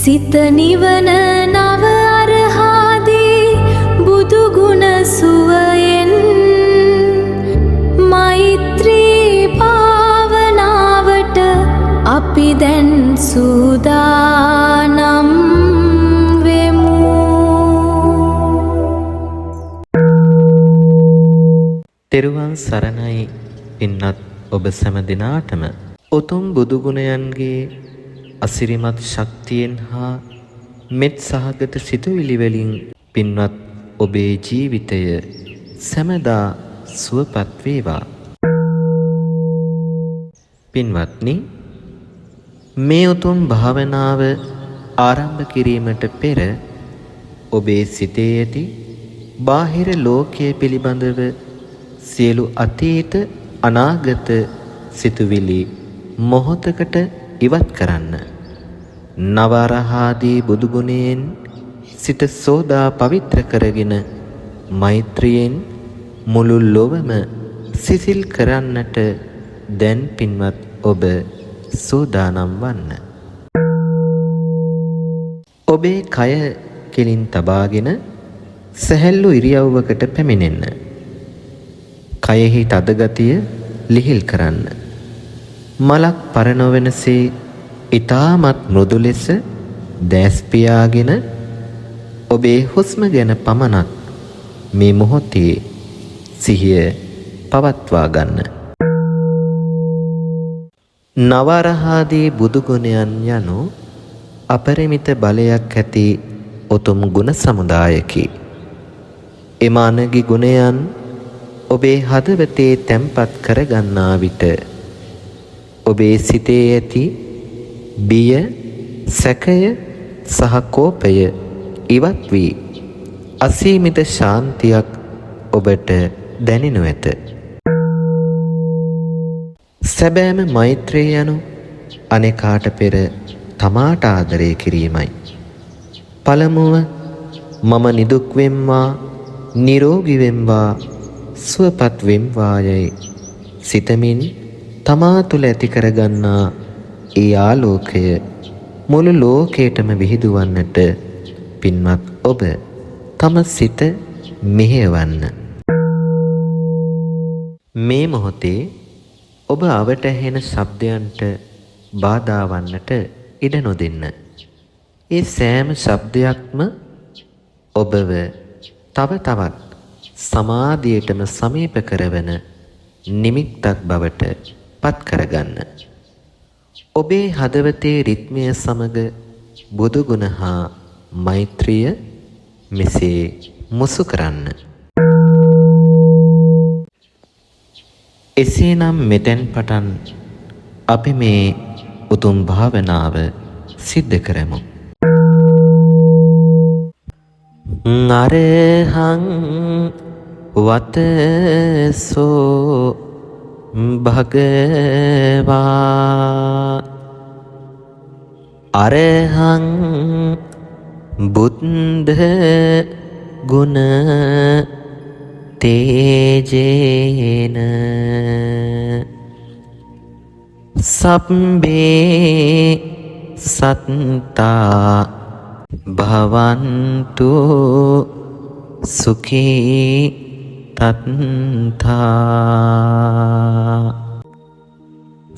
සිත නිවන නව අරහාදී බුදු ගුණ සුවයෙන් මෛත්‍රී භාවනාවට අපි දැන් සූදානම් වෙමු. තෙරුවන් සරණයි පින්වත් ඔබ සැම දෙනාටම. උතුම් බුදු ගුණයන්ගේ අසිරිමත් ශක්තියෙන් හා මෙත් සහගත සිතුවිලි වලින් පින්වත් ඔබේ ජීවිතය සැමදා සුවපත් වේවා. පින්වත්නි, මේ උතුම් භාවනාව ආරම්භ කිරීමට පෙර ඔබේ සිතේ ඇති බාහිර ලෝකය පිළිබඳව සියලු අතීත අනාගත සිතුවිලි මොහොතකට ඉවත් කරන්න. නවරහාදී බුදු ගුණයෙන් සිත සෝදා පවිත්‍ර කරගෙන මෛත්‍රියෙන් මුළු ලොවම සිසිල් කරන්නට දැන් පින්වත් ඔබ සූදානම් වන්න. ඔබේ කය කෙලින් තබාගෙන සැහැල්ලු ඉරියව්වකට පැමිණෙන්න. කයෙහි තද ගතිය ලිහිල් කරන්න. මලක් පර නොවනසේ ඊටමත් මෘදු ලෙස දැස් පියාගෙන ඔබේ හුස්ම ගැන පමණක් මේ මොහොතේ සිහිය පවත්වා ගන්න. නවරහාදී බුදු ගුණයන් යනු අපරිමිත බලයක් ඇති උතුම් ගුණ සමුදායකි. එම අනගි ගුණයන් ඔබේ හදවතේ තැන්පත් කරගන්නා විට ඔබේ සිතේ ඇති බිය, සැකය සහ කෝපය ඉවත් වී අසීමිත ශාන්තියක් ඔබට දැනෙනු ඇත. සැබෑම මෛත්‍රිය යනු අනෙකාට පෙර තමාට ආදරය කිරීමයි. පළමුව මම නිදුක් වෙම්වා, නිරෝගී වෙම්වා, සුවපත් වෙම්වා යයි සිතමින් තමා තුළ ඇති කරගන්නා ඒ ආලෝකය මුළු ලෝකයටම විහිදුවන්නට පින්වත් ඔබ තම සිත මෙහෙයවන්න. මේ මොහොතේ ඔබ අවට ඇහෙන ශබ්දයන්ට බාධා වන්නට ඉඩ නොදෙන්න. ඒ සෑම ශබ්දයක්ම ඔබව තව තවත් සමාධියටම සමීප කරවන නිමිත්තක් බවට පත් කරගන්න. ඔබේ හදවතේ රිද්මය සමග බුදු ගුණ හා මෛත්‍රිය මෙසේ මුසු කරන්න. එසේනම් මෙතෙන් පටන් අපි මේ උතුම් භාවනාව සිද්ධ කරමු. අරහං වතසෝ භගවා අරහං බුද්ධ ගුණ තේජේන සබ්බේ සත්තා භවන්තු සුඛී තත්තා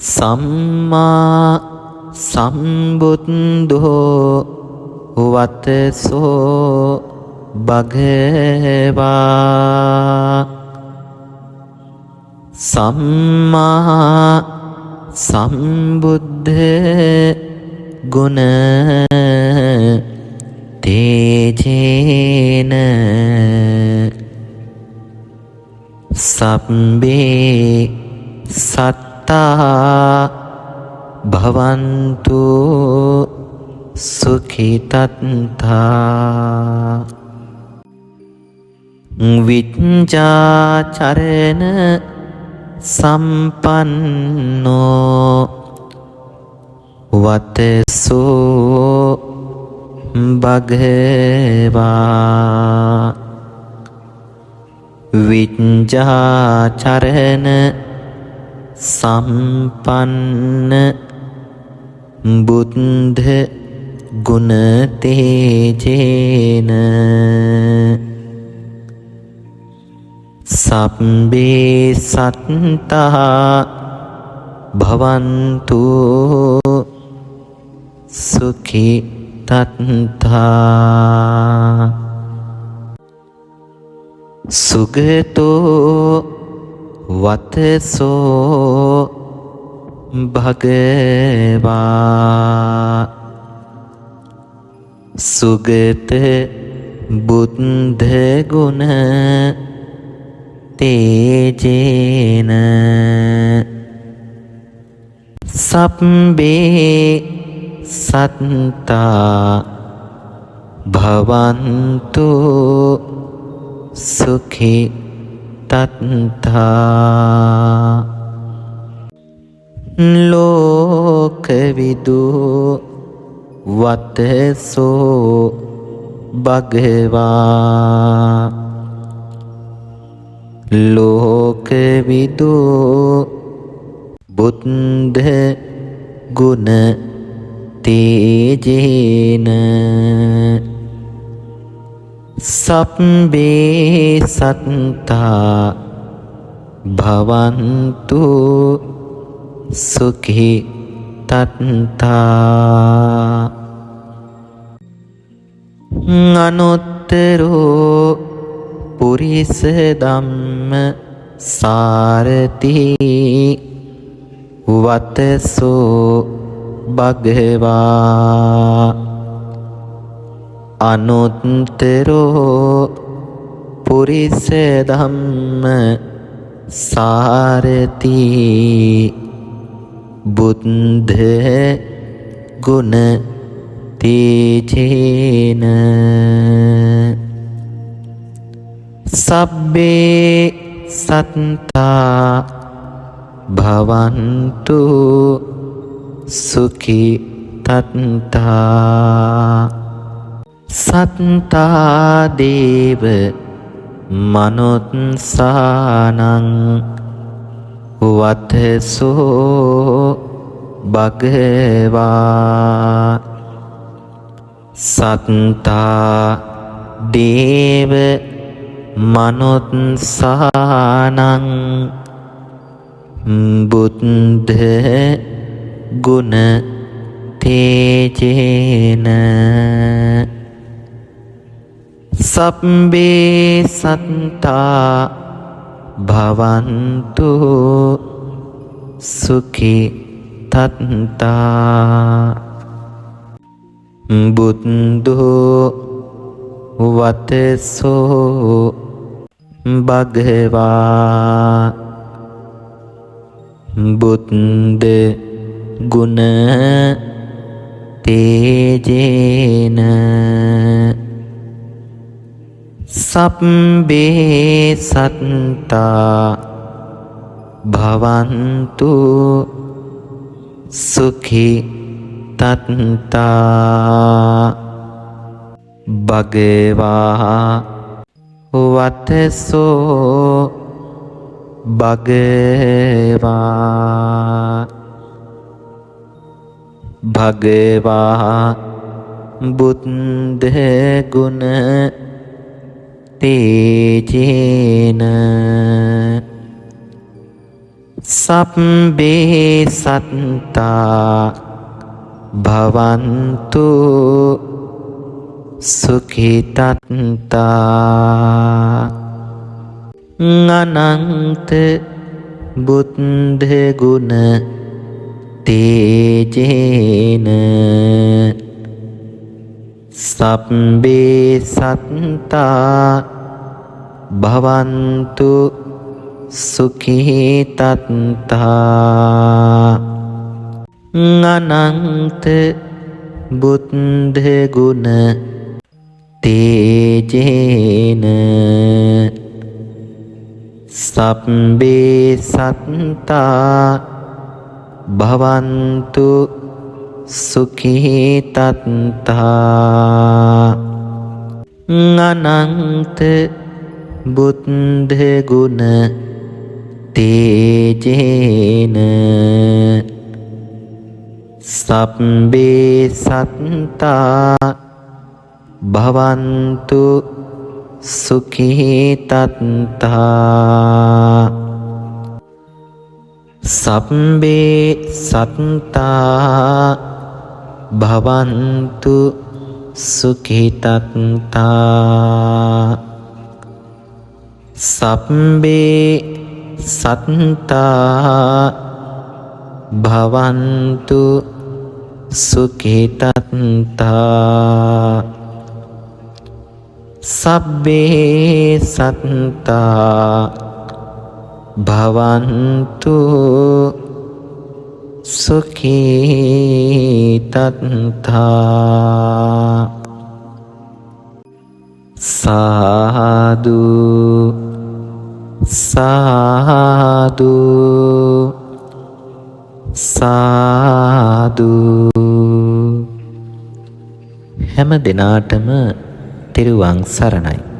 සම්මා සම්බුද්ධෝ වතසෝ භගවා සම්මා සම්බුද්ධ ගුණ තේජේන සබ්බේ සත්තා භවන්තු සුඛිතත්තා විච්ඡාචරණ සම්පන්නෝ වතසෝ භගවා විච්ඡාචරණ සම්පන්න බුද්ධ ගුණ තේජේන සබ්බේ සත්තා භවන්තු සුඛි තත්තා. සුගතෝ වතසෝ භගවා සුගත බුද්ධ ගුණ තේජේන සබ්බේ සත්තා භවන්තු සුඛි තත්තා. ලෝකවිදු වතසෝ භගවා ලෝකවිදු බුද්ධ ගුණ තේජේන සබ්බේ සත්තා භවන්තු සුඛි තත්තා. අනුත්තරෝ පුරිස ධම්ම සාරති වතසෝ භගවා අනුත්තරෝ පුරිස ධම්ම සාරති බුද්ධ ගුණ තේජේන සබ්බේ සත්තා භවන්තු සුඛි තත්තා. සත්තා දේව මනුත්සානං වතසෝ භගවා සත්තා දේව මනුත්සානං බුද්ධ ගුණ තේජේන සබ්බේ සත්තා භවන්තු සුඛි තත්තා. බුද්ධෝ වතසෝ භගවා බුද්ධ ගුණ තේජේන සබ්බේ සත්තා භවන්තු සුඛි තත්තා. භගවා වතසෝ භගවා භගවා බුද්ධ ගුණ තේජේන සබ්බේ සත්තා භවන්තු සුඛි තත්තා. අනන්ත බුද්ධ ගුණ තේජේන සබ්බේ සත්තා භවන්තු සුඛී තත්තා. අනන්ත බුද්ධ ගුණ තේජේන සබ්බේ සත්තා භවන්තු සුඛී තත්තා. අනන්ත බුද්ධ ගුණ තේජේන සබ්බේ සත්තා භවන්තු සුඛී තත්තා. සබ්බේ සත්තා භවන්තු සුඛී තත්තා. සබ්බේ සත්තා භවන්තු සුඛී තත්තා. සබ්බේ සත්තා භවන්තු සුඛී තත්තා. සාදු සාදු සාදු. හැම දිනාටම තෙරුවන් සරණයි.